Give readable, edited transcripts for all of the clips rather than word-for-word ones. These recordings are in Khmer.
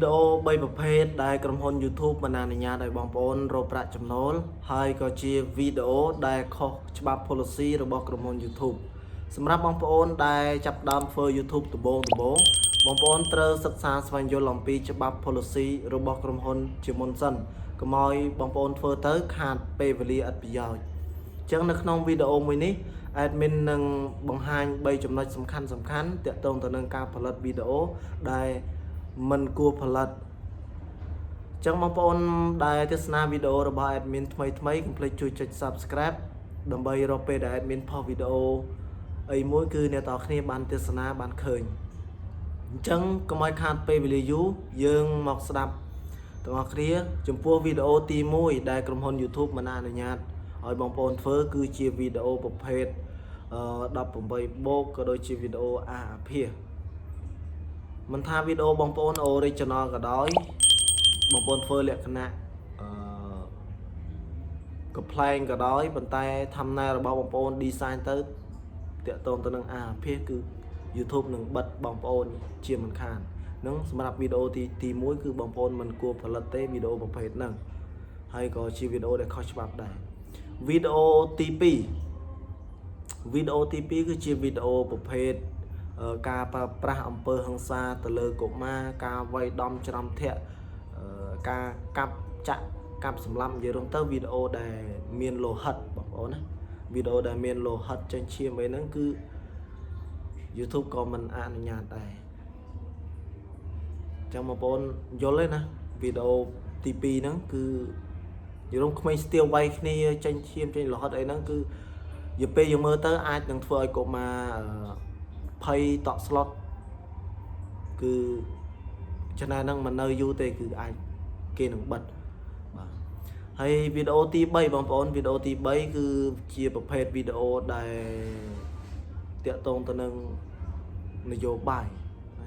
វីដេអូ3ប្រភេទដែលក្រុមហ៊ុន YouTube មិនអនុញ្ញាតឲ្យបងប្អូនរកប្រាក់ចំណូលហើយក៏ជាវីដេអូដែលខុសច្បាប់ policy របស់ក្រុមហ៊ុន YouTube សម្រាប់បងប្អូនដែលចាប់ផ្ដើមធ្វើ YouTube ដំបូងដំបូងបងប្អូនត្រូវសិក្សាស្វែងយល់អំពីច្បាប់ policy របស់ក្រុមហ៊ុនជាមុនសិនកុំឲ្យបងប្អូនធ្វើទៅខាតពេលវេលាឥតប្រយោជន៍ ចឹងនៅក្នុងវីដេអូមួយនេះ admin នឹងបង្ហាញ3ចំណុចសំខាន់សំខាន់ទាក់ទងទៅនឹងការផលិតវីដេអូដែលមិនគួរផលិតចឹងបងប្អូនដែលទស្សនាវីដេអូរបស់ admin ថ្មីថ្មីកុំភ្លេចជួយចុច Subscribe ដើម្បីរកពេលដែល admin ផុសវីដេអូអីមួយគឺអ្នកទាំងអស់គ្នាបានទស្សនាបានឃើញអញ្ចឹងកុំឲ្យខាតពេលវេលាយូរយើងមកស្ដាប់ទាំងអស់គ្នាចំពោះវីដេអូទី1ដែលក្រុមហ៊ុន YouTube មិនអនុញ្ញាតឲ្យបងប្អូនធ្វើគឺជាវីដេអូប្រភេទអឺ18បូកក៏ដូចជាវីដេអូអាសអាភាសមិនថាវីដេអូបងប្អូន original ក៏ដោយបងប្អូនធ្វើលក្ខណៈអឺកំប្លែងក៏ដោយប៉ុន្តែ thumbnail របស់បងប្អូន design ទៅទាក់ទងទៅនឹងអាសអាភាសគឺ YouTube នឹងបិទបងប្អូនជាមិនខាននឹងសម្រាប់វីដេអូទី1គឺបងប្អូនមិនគួរផលិតទេវីដេអូប្រភេទហ្នឹងហើយក៏ជាវីដេអូដែលខុសច្បាប់ដែរវីដេអូទី2វីដេអូទី2គឺជាវីដេអូប្រភេទអឺការប្រើប្រាស់អំពើហិង្សាទៅលើកុមារការវាយដំច្រំធាក់អឺការកាប់ចាក់កាប់សម្លាប់និយាយរួមទៅវីដេអូដែលមានលោហិតបងប្អូនណាវីដេអូដែលមានលោហិតចេញឈាមអីហ្នឹងគឺ YouTube ក៏មិនអនុញ្ញាតដែរចឹងបងប្អូនយល់ទេណាវីដេអូទី2ហ្នឹងគឺយល់ក្មេងស្ទាវវាយគ្នាចេញឈាមចេញលោហិតអីហ្នឹងគឺយពេលយើងមើលទៅអាចនឹងធ្វើឲ្យកុមារអឺភ័យតក់ស្លុតគឺ channel ហ្នឹងមិននៅយូរទេគឺអាចគេនឹងបិទបាទហើយវីដេអូទី3បងប្អូនវីដេអូទី3គឺជាប្រភេទវីដេអូដែលទាក់ទងទៅនឹងនយោបាយ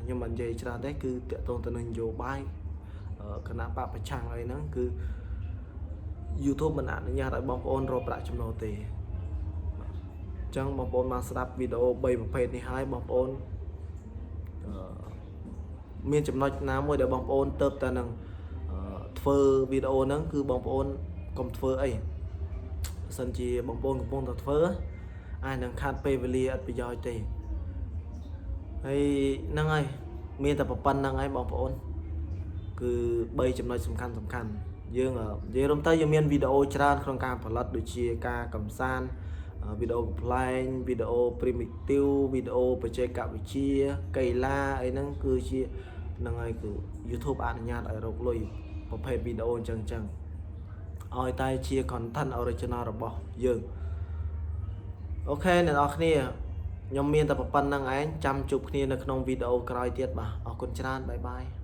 ខ្ញុំមិននិយាយច្រើនទេគឺទាក់ទងទៅនឹងនយោបាយគណបក្សប្រឆាំងអីហ្នឹងគឺ YouTube មិនអនុញ្ញាតឲ្យបងប្អូនរកប្រាក់ចំណូលទេអញ្ចឹងបងប្អូនបានស្ដាប់វីដេអូ3ប្រភេទនេះហើយបងប្អូនអឺមានចំណុចណាមួយដែលបងប្អូនទៅតែនឹងធ្វើវីដេអូហ្នឹងគឺបងប្អូនកុំធ្វើអីបើសិនជាបងប្អូនកំពុងតែធ្វើអាចនឹងខាតពេលវេលាឥតប្រយោជន៍ទេហើយហ្នឹងហើយមានតែប៉ុណ្ណឹងហើយបងប្អូនគឺ3ចំណុចសំខាន់សំខាន់យើងនិយាយរួមទៅយើងមានវីដេអូច្រើនក្នុងការផលិតដូចជាការកំសាន្តវីដេអូកំប្លែងវីដេអូ primitive វីដេអូបច្ចេកវិទ្យាកីឡាអីហ្នឹងគឺជាហ្នឹងហើយគឺ YouTube អនុញ្ញាតឲ្យរកលុយប្រភេទវីដេអូអញ្ចឹងអញ្ចឹងឲ្យតែជា content original របស់យើង OK អ្នកទាំងអស់គ្នាខ្ញុំមានតែប៉ុណ្ណឹងឯងចាំជួបគ្នានៅក្នុងវីដេអូក្រោយទៀតបាទអរគុណច្រើន bye bye.